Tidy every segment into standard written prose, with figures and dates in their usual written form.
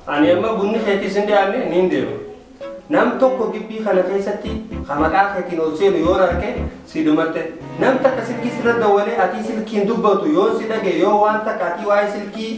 Ani amma bunni keetii sin dhiyaanne niin deema. Nam tokko gibbii kana keessatti ka maqaa keetiin ol seenu yoo arge si dhumatte. Nam takka silkii sirra dawwalee ati silkiin dubbatu yoo si dhage yoo waan takka ati waa'ee silkii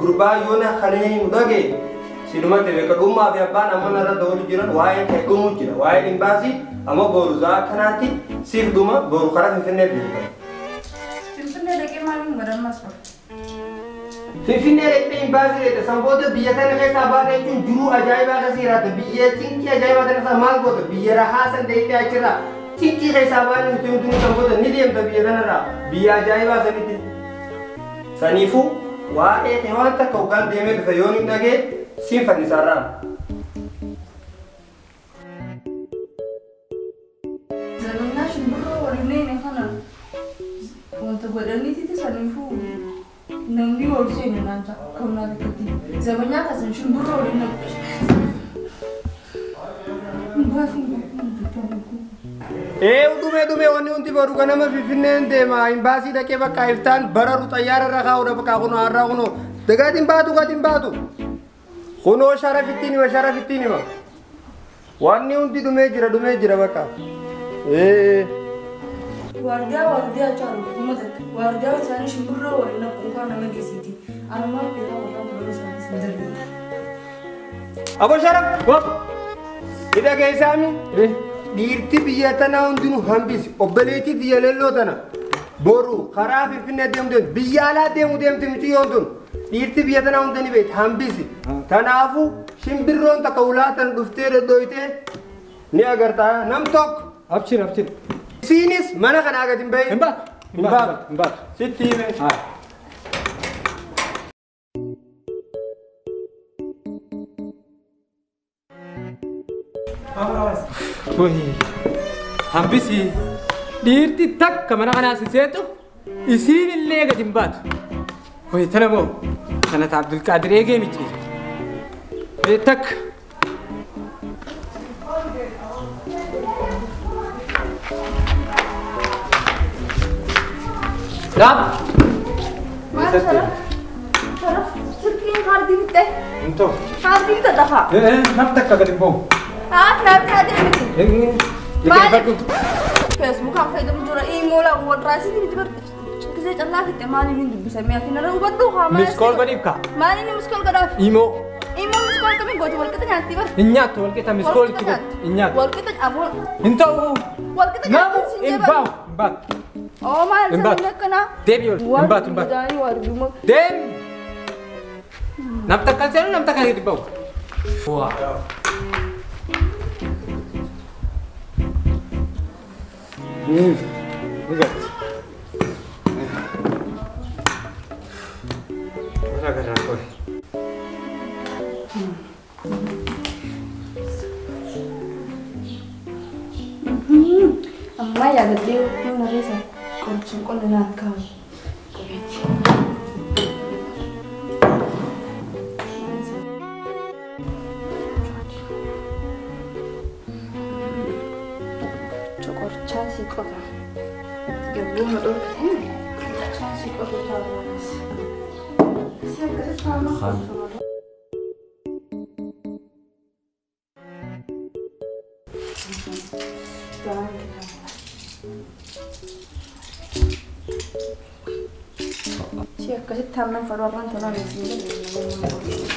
gurbaa yoo na kanee himu dhage si dhumatte beeka dhummaa fi abbaan amma narra dawwalu jiran waa'ee kee dhumu jira. Waa'ee imbaasii amma boru za'a kanaatti siif dhuma boru karaa Finfinnee deemta. Finfinnee dhaqee maaliin godhan mas? Finfinnee dhaqxee imbaasii dheedha. San booda biyya tana keessaa baata jechuun jiruu ajaa'ibaa keessa jiraata. Biyya cinqii ajaa'ibaa tana keessaa maal goota? Biyya rahaa san dhaqxee achirraa cinqii keessaa baanee nuti hundinuu san booda ni deemta biyya tanarraa. Biyya ajaa'ibaa sanitti. Saniifuu waa'ee kee waan takka hoggaan deemee dhufe yoo hin dhagee siin fannisaarraa. Zamanaa shimbirroo waliin kana wanta godhaniiti saniifuu namni ol seenu naan ta'a kamnaa bikkatti. Zamanaa kasan shimbirroo waliin naqu. Ee dhumee dhumee wanni hundi boru ganama Finfinneen deema. Imbaasii dhaqee bakka iftaan bararu xayyaara irra kaa'uudha bakka kunoo har'aa kunoo. Gadi hin baatu gadi hin baatu. Kunoo sharafittiin hima sharafittiin hima. Wanni hundi dhumee jira bakka. Ee. Waardiyaa waardiyaa caalu uummata waardiyaa isaanii shimbirroo waliin naqu kan nama geessiti. Amma beekaa warra biroo isaanii sin darbe. Abo sharaf. Wap. Hidha geessaami. Dhiirti biyya tanaa hundinuu hambisi. Obboleettii biyya leelloo tana. Boru karaa Finfinnee deemu deemti. Biyya alaa deemu deemti miciyyoon tun. Dhiirti biyya tanaa hundi ni beekti hambisi. Kanaafuu shimbirroon takka ulaa tana dhuftee dhodhooytee ni agartaa nam tokko. Abshir abshir. Isiinis mana kanaa gadi hin bahin. Hin baatu. Hin baatu. Hin baatu. Sitti hime. Wayi. Hambisi. Dhiirti takka mana kanaa si seentu isiin illee gadi hin baatu. Wayi tana moo tana ta Abdulqaadir eegee miti. Mee takka. Naam. Maal sharaf? Sharaf silkiin kaardii bitte. Hin ta'u. Kaardii bitte dafaa. Nam takka gadi hin bahu. Haa kiraabtaa deemiti. Liqeeffadhu. Feesbuukaan fayyadamu jira iimoola warraasitti miti bar gisee callaa fitte maaliin hin dubbisamee ati narra hubadhu haa maal. Miskool godhiif kaa. Maaliin miskool godhaaf? Imoo. Imoo miskool kamiin gooti walqixa nyaatti bar. Hin nyaattu walqixa miskool itti godhi. Hin nyaattu. Walqixa afoon. Hin ta'u. Walqixa Namu nyaatti sin hin jeba. bahu. Hin baatu. Oo maal Hin baatu. sabni akkanaa? Deebi ol. Hin baatu hin baatu. Jaanii waarduma. Deem. Nam takka seenu nam takka gadi bahu. Waa. Ni galti. Wala garraa qoy. Ammaa yaadadhee humna reessa qoricha qonna naan kaa'u. Qubeetti. Qorichaa si qota. Gabbuuma dhorkatee qorichaa si qota taa'uunis. Si akkasitti taa'u. Si akkasitti taa'an fadhu afaan tolaan isin jedhu.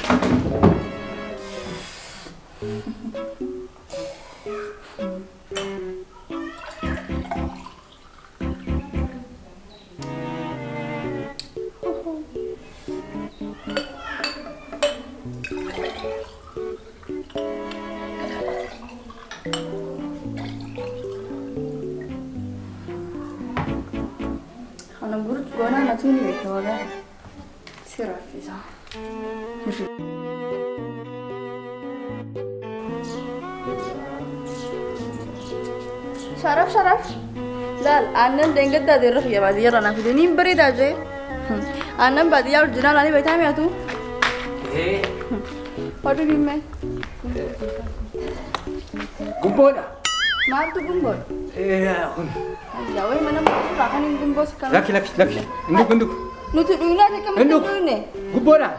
Kana burut goonaa natuun beekta wagaa si raffisa. Sharaf sharaf. Laal aannan deengaddaa deerra xiyya baadiyyaarraa naa fide niin bareedaa jee. Aannan baadiyyaa oriijinaal ani beektaa mi'atu. Hodhu bimmee. Gumboodha. Maaltu gumboodha? Kun. Yaa wayi mana murtii kan hin gumboo si kan. Lakki lakki lakki. Hinduku hinduku. Nuti dhuyinaa akkamitti Hinduku. dhuyine? Gumboodha.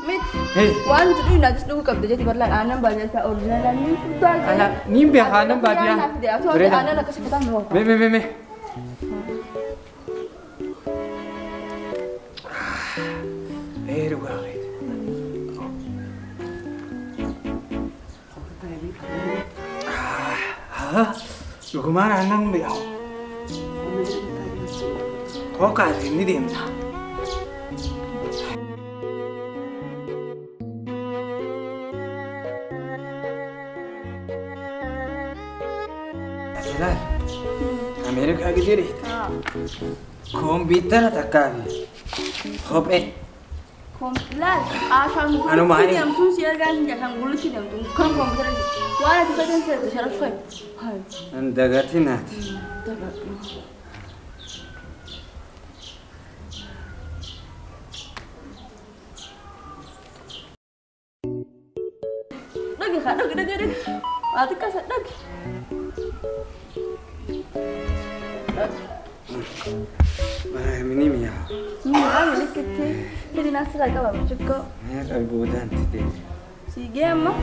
Miti. Waan nuti dhugnu atis dhuguu qabda jetti bal'aan aannan baadiyyaa oriijinaalaa ni fudhaa. Ala niin beeka aannan baadiyyaa. Aannan akkasii kutaan nu. Mee mee mee mee. Ee dhugaa keeti. Dhugumaan aannan mi'aawu. Kookaas inni deemta. Ilaal. Ameerikaa gisee dheeyte. Kompiitara takkaa fi kophee. Laal ashaangullitti deemtuun si argaa hin ashaangullitti deemtuun kan kompiitara waan ati fedhan si arga sharaf kai. Dagaatinaati. Dhagi haa dhagi dhagi dhagi. Ati kasa dhagi. Mini mi'aawa. Mi'aawa milikitti. Fedhi naasirraa qaba burcuqqoo. Meeqa boodaan tite. Siigee amma.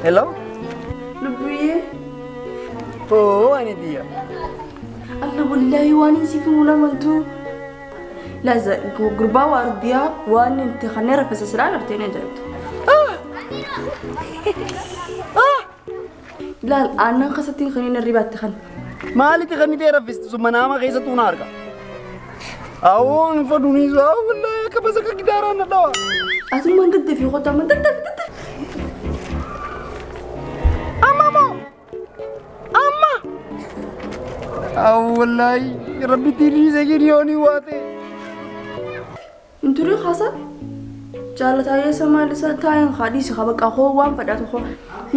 Hello? Lubbuyyee. Oo, ani diya. Allah wallahi waan hin siif himuu namantu. Laza gurbaa waardiyaa waan itti kanneen rafisa silaa gartee ni ajaa'ibtu. Laal aannan keessatti kan inni ribaatti kan. Maalitti kan inni raffistu sun manaama keessattuu na arga. Awwoon fadhuun isaa wallahi akka basaka gitaaraan na dhawa. Atummaan daddafii qotaa man daddafi daddafi. Wallahi rabbi tiriisa giriyooni waate. Inturii hasa jaalataayee samaalisa taa'een haadhiisi qaba qahoo waan fadhaatu hoo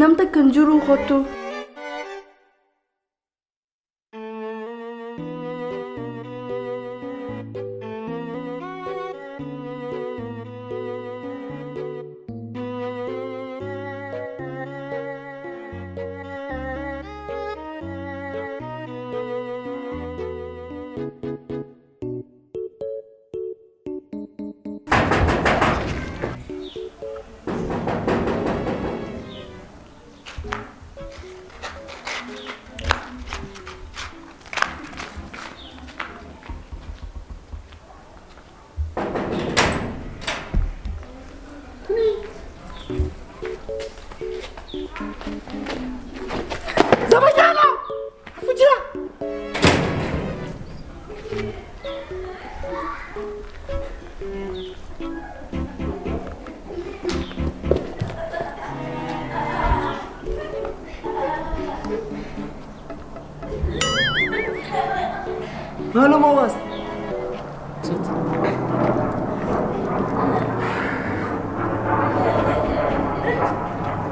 namta kan jiru kottu. Maaluma waas?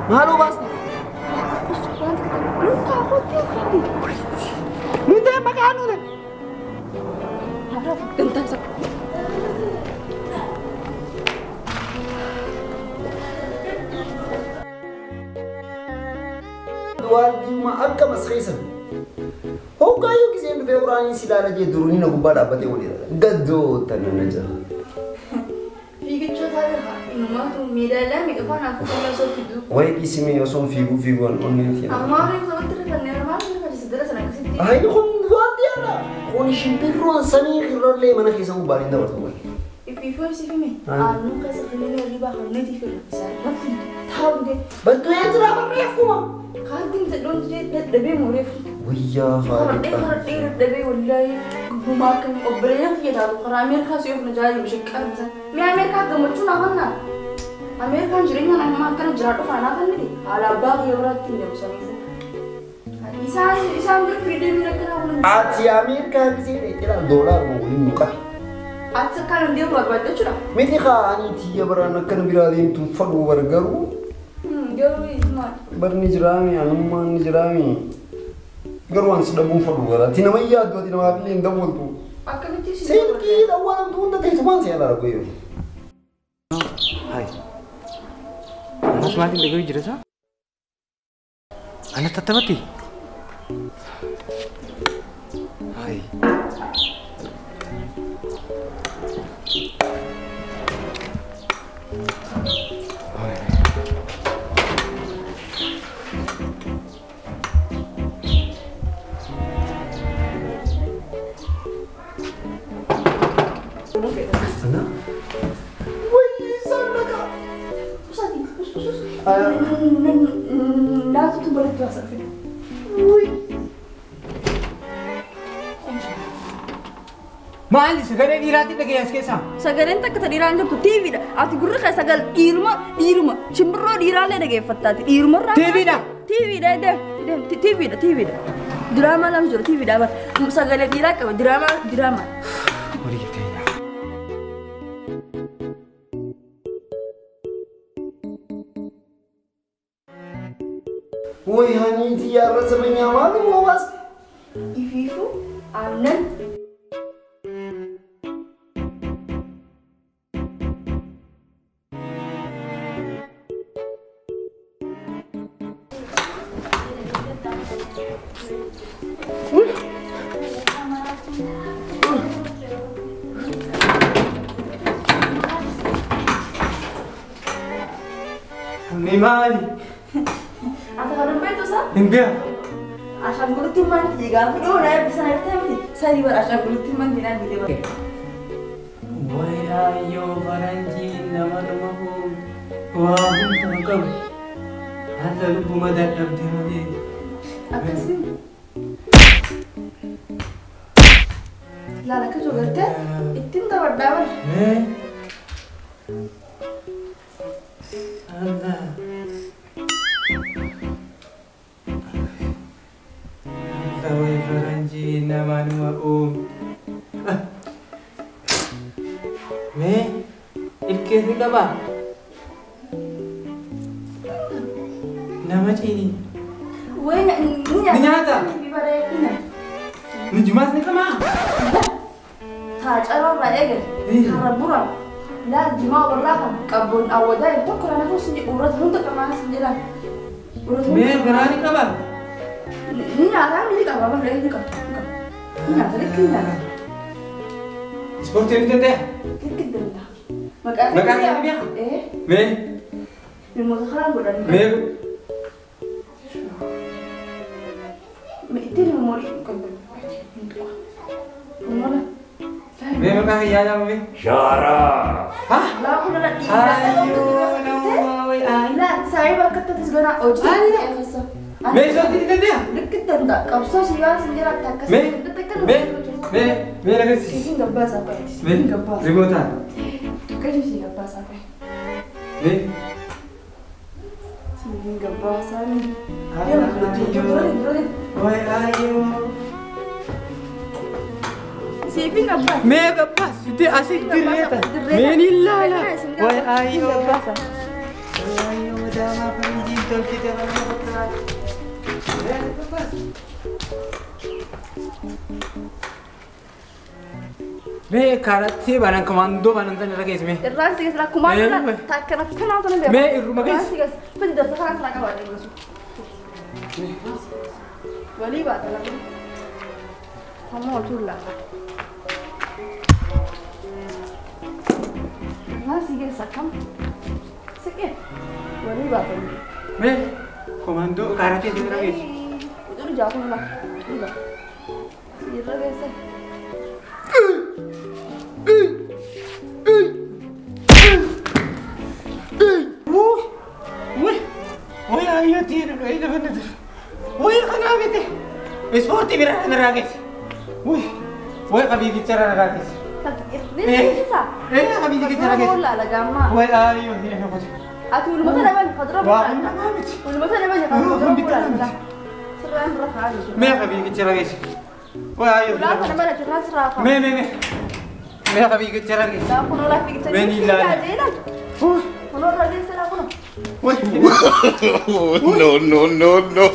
Maaloo baasne? Nuti maqaa nuti. Waardiyummaa akka masqeessan. Hoggaayyuu giseen dhufee uraanii si ilaala jee duruun na gubbaa dhaabbatee waliin gaddoota nana jira. Fiigicha taa'ee inumaatu meedaaliyaa meeqa faana akka osoo fidu. Wayi dhiisimee osoo fiiguu fiiguun onneen fiigaa. Ammaa reefu sabatti rifannee maal rifachisa dara sana akkasitti. Ayi kun waardiyyaadha. Kun shimbirroon samii irrallee mana keessa gubbaan hin dabartu. Ifiifoo si fime aannan keessa kanneen hirribaa kanneen firrisaa rafu taa'u Battuu jira barreeffuma. Kaartiin jedhuun dadhabee mureef. Wayyaa Fardee fardee dadhabee wallahi gumaa akkamii obboleeyyan kiyya taatu karaa Ameerikaa si'oof na jaalatu bishaqqaa Mee Ameerikaa gammachuu naa kennaa? Ameerikaan jireenya nama akkana jiraadhu faana naa kennite haala abbaa kiyya biraatti hin deemu saniifuu. Isaan bira firiideemiin akkanaa kun. Ati Ameerikaa gisee dheeqilaa doolaaruma waliin nu qabi. Ati akkaan hin deemu barbaadde jechuudha. Miti kaa'anii tiyya biraan akkana biraa deemtuun fadhuu garuu. Garuu maal? Barni jiraami anummaan ni jiraami. Garuu waan si dhabuun fadhu gara. Ati nama yaaddu ati namaaf illee hin dawwaltu. Akkamitti si Silkii dawwalamtu hunda teessumaan si yaala rakkoo. Hai. Anas maatiin dhaga'uu jira isaa? Anas tattabatti? Hai. Ana? Wayii sannaka. Usati, us us us. Naatu baratti waa sarfida. Maali sagalee dhiiraatti dhaga'e as keessaa? Sagaleen takka ta dhiiraan jirtu TVdha. Ati gurri kee sagal dhiiruma dhiiruma shimbirroo dhiiraallee dhageeffattaati. Dhiirumarraa. TVdha. TVdha deem deem TVdha TVdha. Diraamaa lama jiru TVdha bar. Sagalee dhiiraa qaba diraamaa diraamaa. Horii jettee. Way haniiti yaarra zamanyaa maaluma waas. Ifiifu aannan. Ni maali? Ati kan hin beektu isaa? Hin beeku. Ashaanguluttiin manti gaafa dhiyoo na eebbisan irratti miti sadii bara ashaanguluttiin manti na bite bara. Wayyaayyoo faranjiin nama dhuma waa hunda qabu. Haala lubbuma dadhabde malee. Akkasii. Laala akka jiru gartee ittiin taphadhaa bara. Allah. Allah faranjiin nama dhuma uume. Mee ilkees ni qabaa? Nama ciini. Wayii ni nyaata. Ni nyaata? Ni jimaas ni qabaa? Taacararraa eegale. Karra buraa. Laal jimaa warraa kan qabboon awwadaa tokko lama tokko sin jedhu urata hunda qamaa sin jedhaan. Mee garaa ni qabaa? Ni nyaataa ni qaba malee ni qaba. Ni nyaata likki ni nyaata. Ispoortii ni danda'a? Likki danda'a. Maqaa Maqaa isaa ni beekaa? Ee. Mee? Namoota karaan godhan. Mee? Ittiin memorii qabu. Mola. Mee maqaa kiyyaa jedhama mee? Shaaraa. Ha? Laa kun la dhiiraa. Ayyoo nama wayi ayi. Laa saayiba akka tatis ganaa hojii. Mee ispoortii ni danda'a? Likki danda'a. Qabsoo si waan sin jiraatti akkas. Mee? Mee? Mee? Mee agarsiisi. Siin gabbaasaa fa'i. Mee? Siin gabbaasaa. Rimootaan. Akkasii siin gabbaasaa fa'i. Mee? Siin gabbaasaa ni. Ayyoo. Wayi ayyoo. Siifin gabbaasa. Mee gabbaas asii dirreeta. Mee ni ilaala. Wayi ayyoo. Wayi ayyoo daamaa faranjiin tolchite kana fakkaata. Mee gabbaas. Mee karatti banan komandoo banan tan irra geesse mee. Irraan si geesse akkuma takkana akkanaa tana beeku. Mee irruma geesse. Irraan si geesse. Fidi darsa kanaan sana qabaadhe gosu. Walii baata lafa. Hamma oltu laata. Irraan si geesse akkam? Siqee walii baata. Mee komandoo karatti irra geesse. Udur jaatun la. Irra geesse. Way ayyoo tiina dhooyi lafa na jira. Way kanaa miti. Ispoortii bira na raageesse. Way way qabiigicha na raageesse. Qabiigicha raageesse. Way ayyoo hina na qote. Ati ulumata dhaban fadra Waa kun namaa miti. Ulumata dhaban Kun bitaa miti. Sirraan bira kaa'aa jiru. Mee qabiigicha raageesse. Way ayyoo. Ulaa kana mala jirraa sirraa kaa'aa. Mee mee mee. Mee qabiigicha raageesse. Laa kun olaa fiigicha Mee ni ilaala. Kunoo irra geessadha kunoo. No, no, no, no.